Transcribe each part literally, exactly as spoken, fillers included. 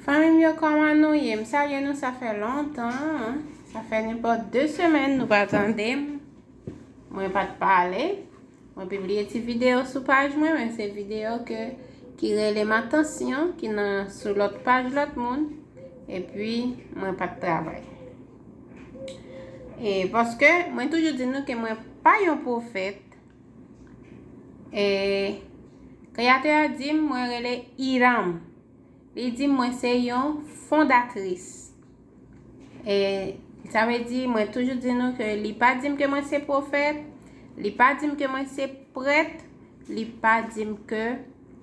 Fanmi m yo, kòman nou ye? M salye nou, sa fè lontan. Sa fè nenpòt de semèn nou pa tande m. Mwen pa t pale. Mwen pibliye ti videyo sou paj mwen, men se videyo ke, ki rele m atansyon, ki nan, sou lòt paj lòt moun. Epi, mwen pa t travay. E paske mwen toujou di nou ke mwen pa yon pwofèt. E Kreyatè a di m, mwen rele Iram. Li di m mwen se yon fondatris. E sa vle di, mwen toujou di nou ke li pa di m ke mwen se pwofèt, li pa di m ke mwen se prèt, li pa di m ke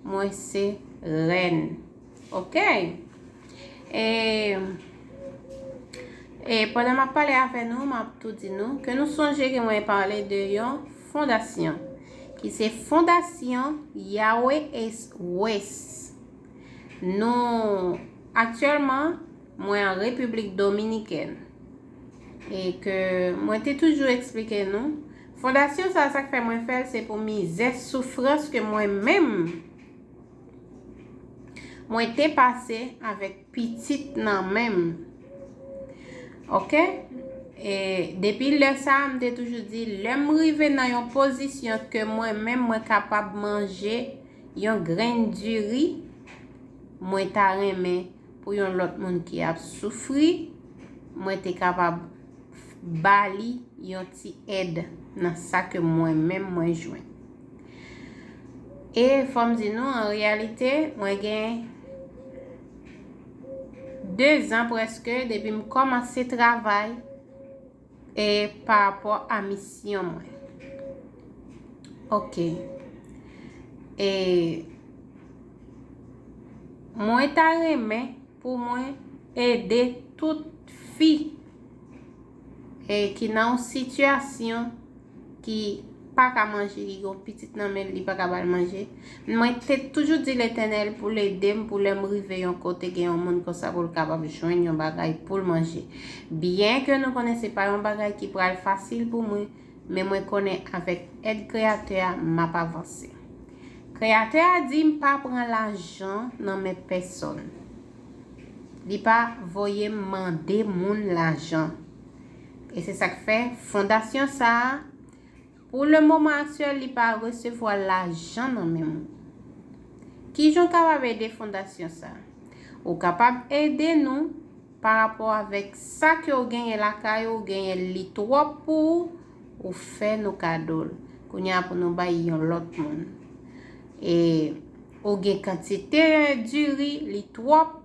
mwen se rèn. Oke? E, e pandan m ap pale avè nou, m ap tou di nou ke nou sonje ke mwen pale de yon fondasyon, ki se Fondasyon Yahweh S O S. Nou, aktyèlman, mwen an Repiblik Dominikèn. E ke mwen te toujou eksplike nou, fondasyon sa, sa k fè mwen fè l, se pou mizè, soufrans ke mwen menm, mwen te pase avèk pitit nan men m. Oke? E depi lè sa a, m te toujou di, lè m rive nan yon pozisyon ke mwen menm, mwen kapab manje yon grenn diri, mwen ta renmen pou yon lòt moun ki ap soufri, mwen te kapab ba li yon ti èd nan sa ke mwen menm mwen jwenn. E fò m di nou, an reyalite, mwen gen de zan prèske depi m kòmanse travay e pa rapò a misyon mwen. Oke. E mwen ta renmen pou mwen ede tout fi, e ki nan yon sitiyasyon ki pa ka manje, ki gen yon pitit nan men l, li pa ka ba l manje. Mwen te toujou di Letènèl pou l ede m, pou lè m rive yon kote, gen yon moun konsa pou l kapab jwenn yon bagay pou l manje. Byen ke nou konnen se pa yon bagay ki pral fasil pou mwen, men mwen konnen avèk èd Kreyatè a, m ap avanse. Kreyatè a di m pa pran lajan nan men pèsòn. Li pa voye m mande moun lajan. E se sa k fè fondasyon sa a, pou le moman aktyèl, li pa resevwa lajan nan men moun. Kijan w kapab ede fondasyon sa a? Ou kapab ede nou pa rapò avèk sa ke w genyen lakay ou, ou genyen li twòp pou ou, ou fè nou kado l. Kounye a pou nou bay yon lòt moun. E ou gen kantite diri, li twòp,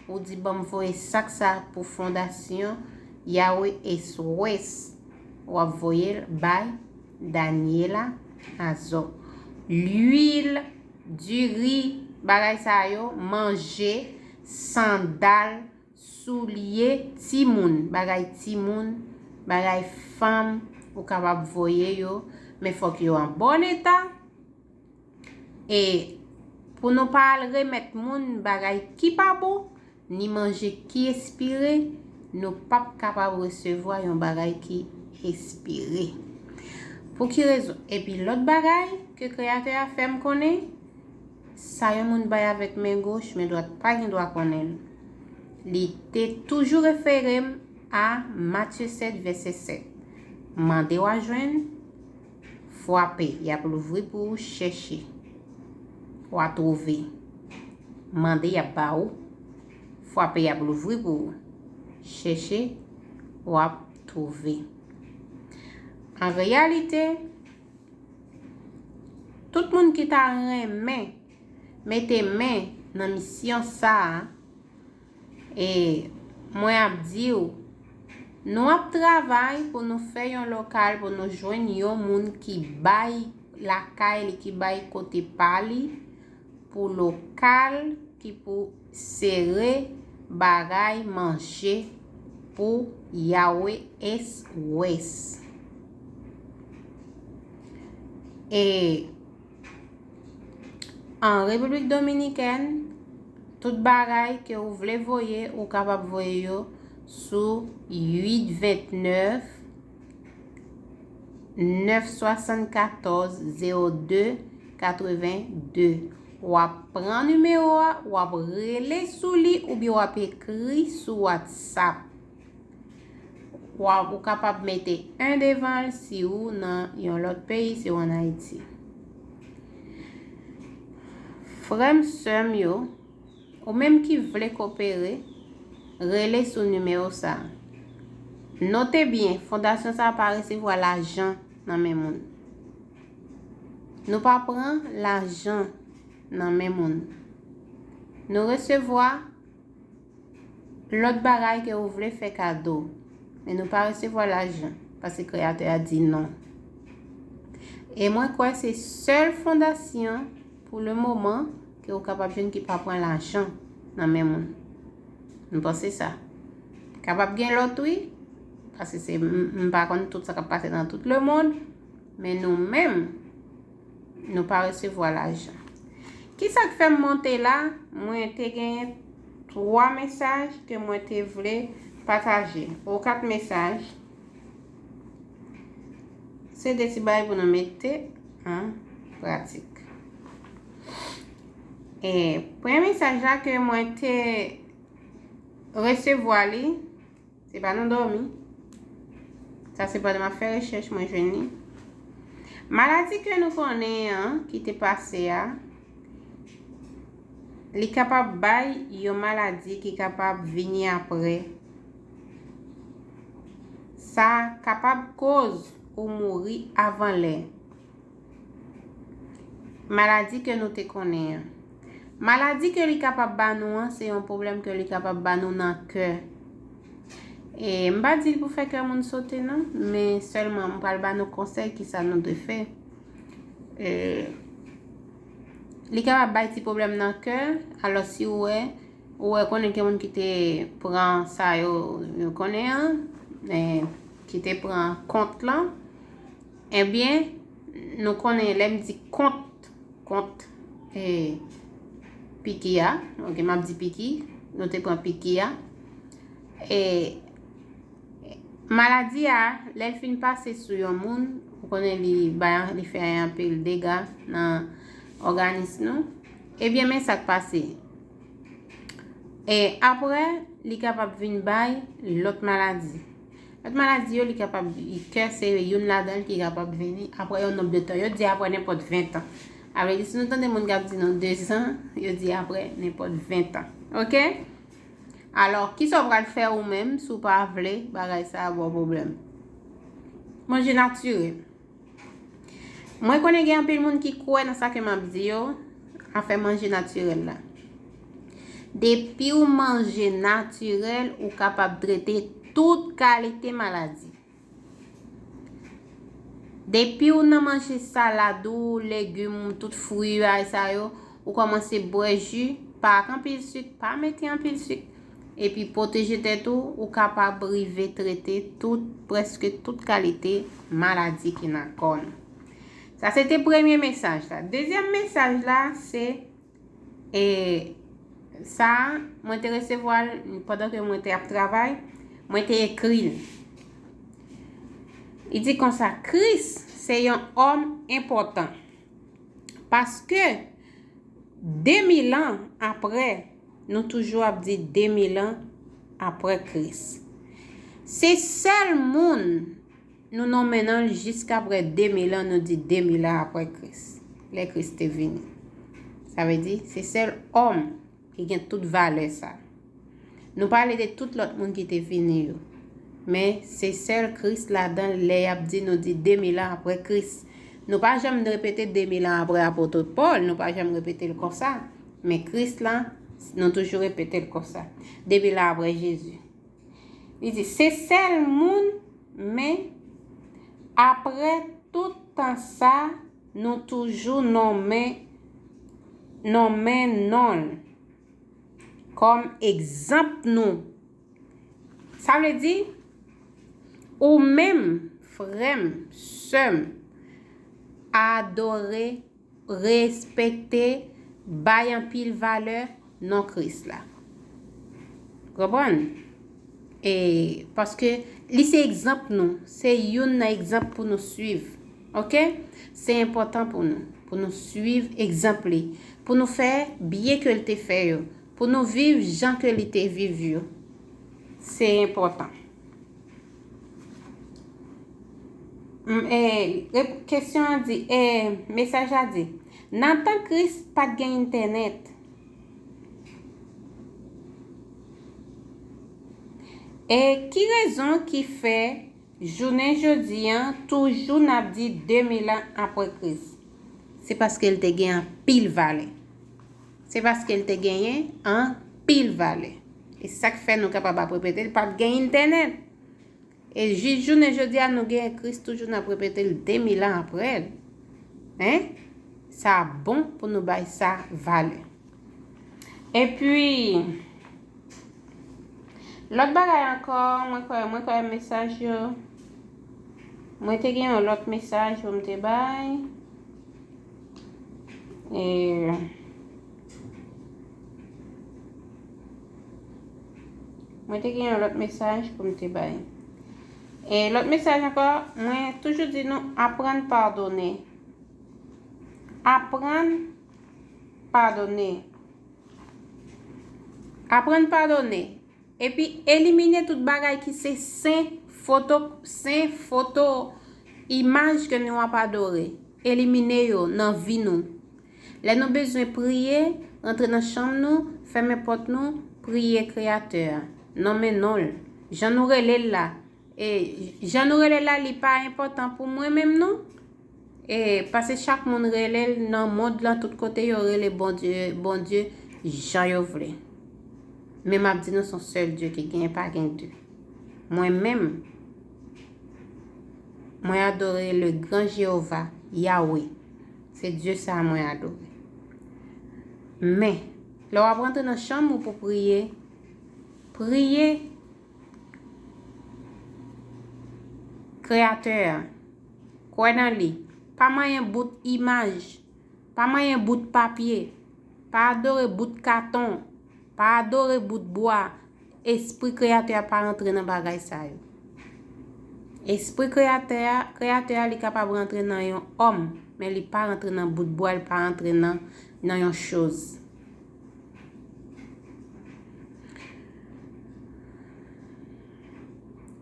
ou di, "Ban m voye sak sa pou fondasyon Yahweh S O S." W ap voye l bay Daniela Azò. Lwil, diri, bagay sa yo, manje, sandal, soulye, timoun, bagay timoun, bagay fanm, ou kapab voye yo, men fòk yo an bòn eta. E pou nou pa al remèt moun bagay ki pa bon, ni manje ki espire, nou p ap kapab resevwa yon bagay ki espire. Pou ki rezon? Epi lòt bagay ke Kreyatè a fè m konnen, sa yon moun bay avèk men goch, men dwat pa gen dwa konnen l. Li te toujou refere m a Matye sèt, vèsè sèt. Mande, w a jwenn, frape, y ap louvri pou ou, chèche, w a twouve. Mande, y ap ba ou, frape, y ap louvri pou ou, chèche, w ap twouve. An reyalite, tout moun ki ta renmen mete men nan misyon sa a, e mwen ap di w, nou ap travay pou nou fè yon lokal, pou nou jwenn yon moun ki bay lakay li, ki bay kote pa li, pou lokal ki pou sere bagay manje pou Yahweh S O S. E an Repiblik Dominikèn, tout bagay ke ou vle voye, ou kapab voye yo sou uit vennèf, nèf swasannkatòz, zewo de, katreven de. W ap pran nimewo a, w ap rele sou li oubyen w ap ekri sou WhatsApp. W ap, ou kapab mete en devan l si ou nan yon lòt peyi, si w ann Ayiti. Frè m, sè m yo, ou menm ki vle kopere, rele sou nimewo sa a. Note byen, fondasyon sa a pa resevwa lajan nan men moun. Nou pa pran lajan nan men moun. Nou resevwa lòt bagay ke ou vle fè kado, men nou pa resevwa lajan, paske Kreyatè a di non. E mwen kwè se sèl fondasyon pou le moman ke ou kapab jwenn ki pa pran lajan nan men moun. M panse sa. Kapab gen lòt wi, paske se, m, m pa konn tout sa k ap pase nan tout le mond, men nou menm, nou pa resevwa lajan. Kisa k fè m monte la? Mwen te genyen twa mesaj ke mwen te vle pataje. Ou kat mesaj. Se de ti bagay pou nou mete an pratik. E premye mesaj la ke mwen te resevwa li, se pa nan dòmi. Sa se pandan m ap fè rechèch mwen jwenn li. Maladi ke nou konnen an, ki te pase a, li kapab bay yon maladi ki kapab vini apre. Sa kapab koz ou mouri avan lè. Maladi ke nou te konnen an. Maladi ke li kapab ba nou an, se yon pwoblèm ke li kapab ba nou nan kè. E m pa di l pou fè kè moun sote non, men sèlman m pral ba nou konsèy kisa nou dwe fè. E li kapab bay ti pwoblèm nan kè, alò si ou wè, ou wè konnen gen moun ki te pran sa yo, yo konnen an, e ki te pran kont lan, ebyen, nou konnen lè m di kont, kont, e, piki a, ok, m ap di piki, nou te pran piki a, e, maladi a, lè l fin pase sou yon moun, ou konnen li bay, li fè anpil dega nan òganis nou, ebyen, men sa k pase. E apre, li kapab vin bay lòt maladi. Lòt maladi yo, li kapab, kè se youn ladan l ki kapab vini apre yon nonb de tan. Yo di apre nenpòt ven tan. Sa vle di, si nou tande moun k ap di nou de zan, yo di apre nenpòt ven tan. Ok? Alò, kisa w pral fè ou menm si w pa vle bagay sa a ba w pwoblèm? Manje natirèl. Mwen konnen gen anpil moun ki kwè nan sa ke m ap di yo, afè manje natirèl la. Depi w manje natirèl, ou kapab trete tout kalite maladi. Depi w nan manje salad ou, legim, tout fwi, bagay sa yo, ou kòmanse bwè ji, pa ak anpil sik, pa mete anpil sik, epi pwoteje tèt ou, ou kapab rive trete tout, prèske tout kalite maladi ki nan kò nou. Sa se te premye mesaj la. Dezyèm mesaj la, se, e, sa, mwen te resevwa l pandan ke mwen te ap travay, mwen te ekri l. Li di konsa, Kris se yon òm enpòtan. Paske de mil an apre, nou toujou ap di de mil an apre Kris. Se sèl moun nou nonmen non l jiskapre de mil an, nou di de mil an apre Kris, lè Kris te vini. Sa vle di, se sèl òm ki gen tout valè sa. Nou pale de tout lòt moun ki te vini yo. Men, se sèl Kris ladan l, lè y ap di, nou di de mil an apre Kris. Nou pa janm repete de mil an apre apot Pòl, nou pa janm repete l konsa. Men Kris la, nou toujou repete l konsa. De mil an apre Jezi. Li di, se sèl moun, men apre tout tan sa, nou toujou nonmen, nonmen non l kòm egzanp nou. Sa vle di, ou menm, frè m, sè m, adore, respekte, bay anpil valè non Kris la. Konprann? E paske li se egzanp nou, se youn nan egzanp pou nou swiv. Ok? Se enpòtan pou nou. Pou nou swiv egzanp li, pou nou fè byen ke l te fè yo, pou nou viv jan ke li te viv yo. Se enpòtan. M, e, rep-, kesyon an di, e, mesaj la di, nan tan Kris pa t gen entènèt. E ki rezon ki fè jounen jodi an toujou n ap di de mil an apre Kris? Se paske l te gen anpil valè. Se paske l te genyen anpil valè. E sa k fè nou kapab ap repete l, pa t gen entènèt. E jis jounen jodi a, nou genyen Kris toujou n ap repete l de mil an apre l. Hein? Sa bon pou nou bay sa valè. Epi, lòt bagay ankò, mwen kwè, mwen kwè mesaj yo. Mwen te gen yon lòt mesaj pou m te bay. E, mwen te gen yon lòt mesaj pou m te bay. E lòt mesaj ankò, mwen toujou di nou aprann padone. Aprann padone. Aprann padone. Epi elimine tout bagay ki se sen foto, sen foto, imaj ke nou ap adore. Elimine yo nan vi nou. Lè nou bezwen priye, rantre nan chanm nou, fèmen pòt nou, priye Kreyatè a. Nonmen non l. Jan nou rele l la. E jan nou rele l la, li pa enpòtan pou mwen menm non. E, paske chak moun rele l nan mond lan, tout kote yo rele Bondye, Bondye, jan yo vle. Men m ap di nou, se yon sèl Dye ki genyen, pa gen de. Mwen menm, mwen adore le gran Jewova, Yahweh. Se Dye sa a mwen adore. Men, lè w ap rantre nan chanm ou pou priye, priye Kreyatè a. Kwè nan li. Pa manyen bout imaj. Pa manyen bout papye. Pa adore bout katon. Pa adore bout bwa. Espri Kreyatè a pa rantre nan bagay sa yo. Espri Kreyatè a, Kreyatè a, li kapab rantre nan yon òm, men li pa rantre nan bout bwa, li pa rantre nan, nan yon choz.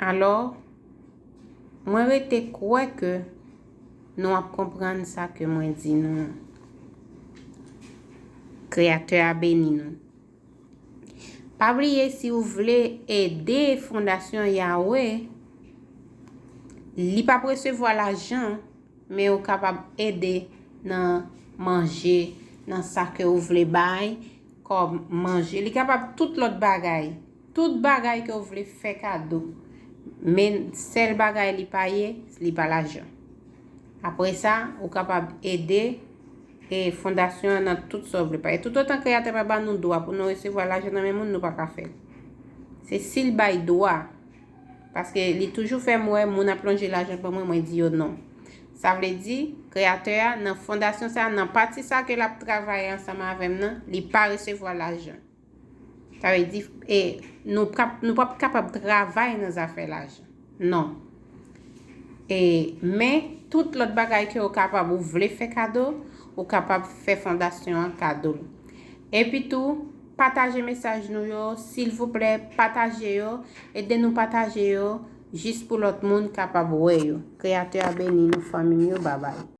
Alò, mwen rete kwè ke nou ap konprann sa ke mwen di nou an. Kreyatè a beni nou. Pa bliye, si w vle ede Fondasyon Yahweh, li p ap resevwa lajan, men ou kapab ede nan manje, nan sa ke ou vle bay kòm manje. Li kapab tout lòt bagay. Tout bagay ke w vle fè kado. Men sèl bagay li pa ye, li pa lajan. Apre sa, ou kapab ede e fondasyon an nan tout sa w vle. Paske toutotan Kreyatè pa ba nou dwa pou nou resevwa lajan nan men moun, nou pa ka fè l. Se si l bay dwa. Paske li toujou fè m wè moun ap lonje lajan ban mwen, mwen di yo non. Sa vle di, Kreyatè a, nan fondasyon sa, nan pati sa ke l ap travay ansanm avè m nan, li pa resevwa lajan. Sa vle di, e, nou p ap, nou p ap kapab travay nan zafè lajan. Non. E, men, tout lòt bagay ke ou kapab, ou vle fè kado, ou kapab fè fondasyon an kado l. Epi tou, pataje mesaj nou yo, silvouplè, pataje yo, ede nou pataje yo, jis pou lòt moun kapab wè yo. Kreyatè a beni nou, fanmi m yo, babay.